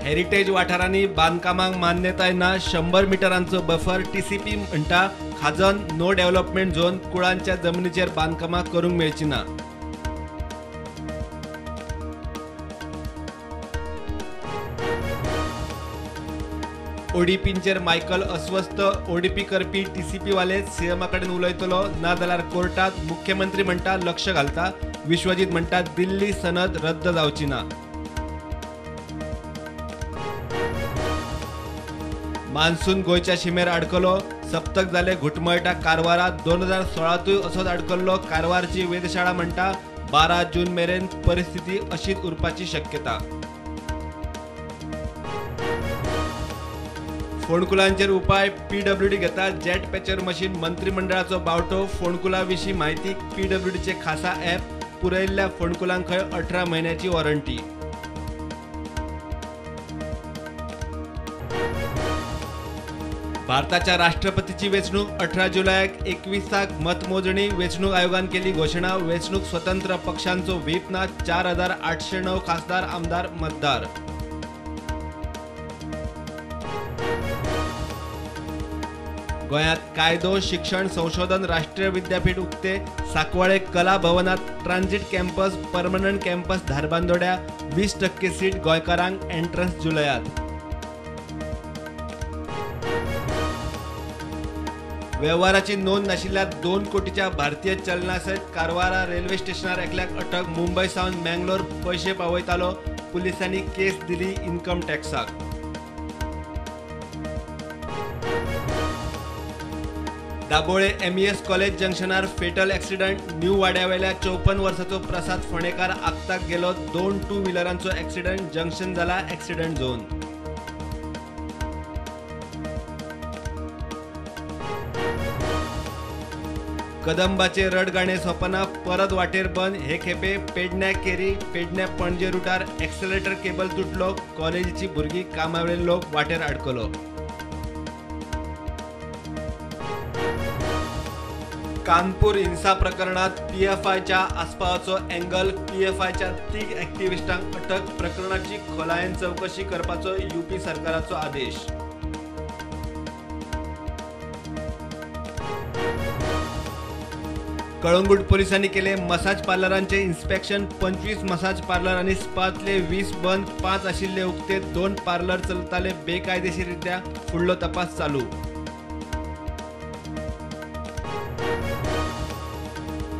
Heritage वाठारांनी बांदकामांक मान्यताय ना. 100 मिटरांचो बफर टीसीपी म्हणटा खाजन नो डेव्हलपमेंट झोन. कुळांच्या जमनीचेर बांदकामां करूंक मेळची ना. ओडीपींचेर मायकल अस्वस्थ. ओडीपी करपी टीसीपी वाले सीएमा कडेन उलयतलो, ना जाल्यार कोर्टात. मुख्यमंत्री म्हणटा लक्ष घालता. विश्वजीत म्हणटा दिल्ली सनद रद्द जावची ना. मान्सून गोंयच्या शिमेर आडकलो. सप्तक जाले घुटमळटा कारवारा. 2016तूय असोच आडकल्लो. कारवारची वेधशाळा म्हणटा 12 जून मेरेन परिस्थिती अशीच उरपाची शक्यता. फोंडकुलांचेर उपाय पीडब्ल्यूडी घेता जेट पॅचर मशीन. मंत्रिमंडळाचो बावटो. फोंडकुला विशीं म्हायती पीडब्ल्यूडीचे खासा ॲप. पुरयल्ल्या फोंडकुलांक खंय 18 म्हयन्याची वॉरंटी. भारताच्या राष्ट्रपतीची वेंचणूक 18 जुलयाक 21 मतमोजणी. वेंचणूक आयोगान केली घोशणा. वेंचणूक स्वतंत्र पक्षांचो व्हीप ना. 4809 खासदार आमदार मतदार. गोंयांत कायदो शिक्षण संशोधन राष्ट्रीय विद्यापीठ उक्ते. सांकवाळे कला भवनात ट्रान्झिट कॅम्पस परमनंट कॅम्पस धारबांदोड्या. 20% सीट गोंयकारांक. एंट्रन्स जुलयात. वेव्हाराची नोंद नाशिल्ल्या 2 कोटीच्या भारतीय चलना सयत कारवारा रेल्वे स्टेशनार एकल्याक अटक. मुंबय सावन मँगलोर पयशे पावयतालो. पुलिसांनी केस दिली इन्कम टॅक्साक. दाबोळे एमईएस कॉलेज जंक्शनार फेटल एक्सिडंट. न्यू वाड्यावेल्या 54 वर्साचो प्रसाद फोंडेकार आगताक गेलो. 2 टू व्हिलरांचो एक्सिडंट. जंक्शन जाला एक्सिडंट झोन. कदंबाचे रडगाणे सोंपना. परत वाटेर बंद. हे खेपे पेडण्या केरी पेडण्या पणजे रुटार एक्सेलेटर केबल तुटलो. कॉलेजीची भुरगीं कामावेले लोक वाटेर आडकलो. कानपूर हिंसा प्रकरणात पीएफआयच्या आस्पावाचो अँगल. पीएफआयच्या 3 ॲक्टिव्हिस्टांक अटक. प्रकरणाची खोलायेन चवकशी करपाचो यूपी सरकाराचो आदेश. कळंगूट पोलिसांनी केले मसाज पार्लरांचे इन्स्पेक्शन. 25 मसाज पार्लर आनी स्पातले 20 बंद, 5 आशिल्ले उक्ते. 2 पार्लर चलताले बेकायदेशीररित्या. फुडलो तपास चालू.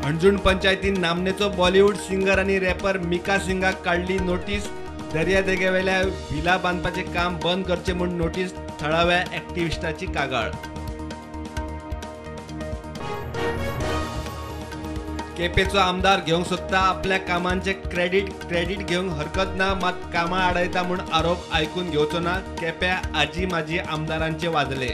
अंजुण पंचायतीन नामनेचो बॉलिवूड सिंगर आनी रॅपर मिका सिंगाक काडली नोटीस. दर्यादेगेवेल्या व्हिला बांदपाचें काम बंद करचें म्हूण नोटीस. थळाव्या ॲक्टिव्हिस्टाची कागाळ. केपेचो आमदार घेवंक सोदता आपल्या कामांचें क्रेडीट. क्रेडीट घेवंक हरकत ना, मात कामां आडयता म्हूण आरोप आयकून घेवचो ना. केप्यां आजी माजी आमदारांचे वाजले.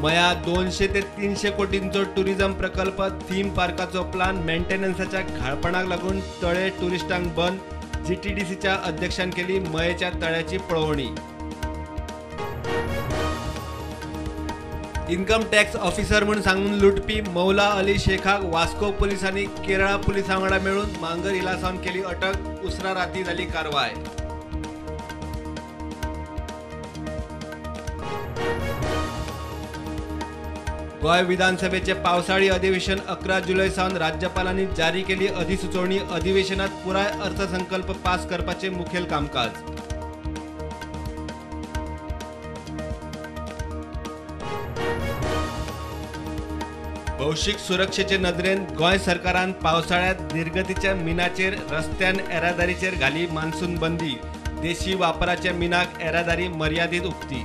मया 200 ते 300 कोटींचो टुरिझम प्रकल्प. Theme पार्काचो plan. मेंटेनन्साच्या घाळपणाक लागून तळे टुरिस्टांक बंद. जीटीडीसीच्या अध्यक्षान केली मयेच्या तळ्याची पळोवणी. इन्कम टॅक्स ऑफिसर म्हूण सांगून लुटपी मौला अली शेखाक वास्को पोलिसांनी केरळा पुलिसां वांगडा मेळून मांगर हिला सावन केली अटक. उसरा राती जाली कारवाय. गोंय विधानसभेचे पावसाळी अधिवेशन 11 जुलय सावन राज्यपालांनी जारी केली अधिसुचोवणी. अधिवेशनात पुराय अर्थसंकल्प पास करपाचे मुखेल कामकाज. भौशीक सुरक्षेचे नदरेन गोंय सरकारान पावसाळ्यात निर्गतीच्या मिनाचेर रस्त्यान येरादारीचेर घाली मान्सून बंदी. देशी वापराच्या मिनाक येरादारी मर्यादीत उक्ती.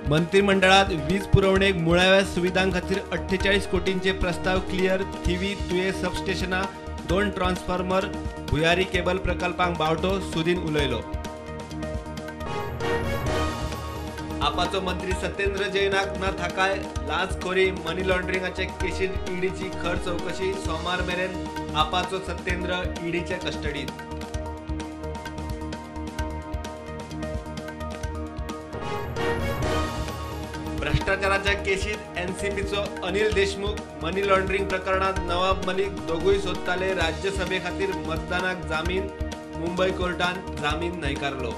मंत्रिमंडळात वीज पुरवणेक मुळाव्या सुविधां खातीर 48 कोटींचे प्रस्ताव क्लियर. थिवी तुये सबस्टेशनां, 2 ट्रान्सफॉर्मर, भुयारी केबल प्रकल्पांक बावटो. सुदीन उलयलो. आपाचो मंत्री सत्येंद्र जैनाक ना थाकाय. लाचखोरी मनी लॉन्ड्रिंगाचे केशींत ईडीची खर चवकशी. सोमार मेरेन आपाचो सत्येंद्र ईडीच्या कस्टडीत. भ्रष्टाचाराच्या केशीत एनसीपीचो अनिल देशमुख, मनी लॉन्ड्रिंग प्रकरणात नवाब मलिक दोगूय सोदताले राज्यसभे खातीर मतदानाक जामीन. मुंबय कोर्टान जामीन न्हयकारलो.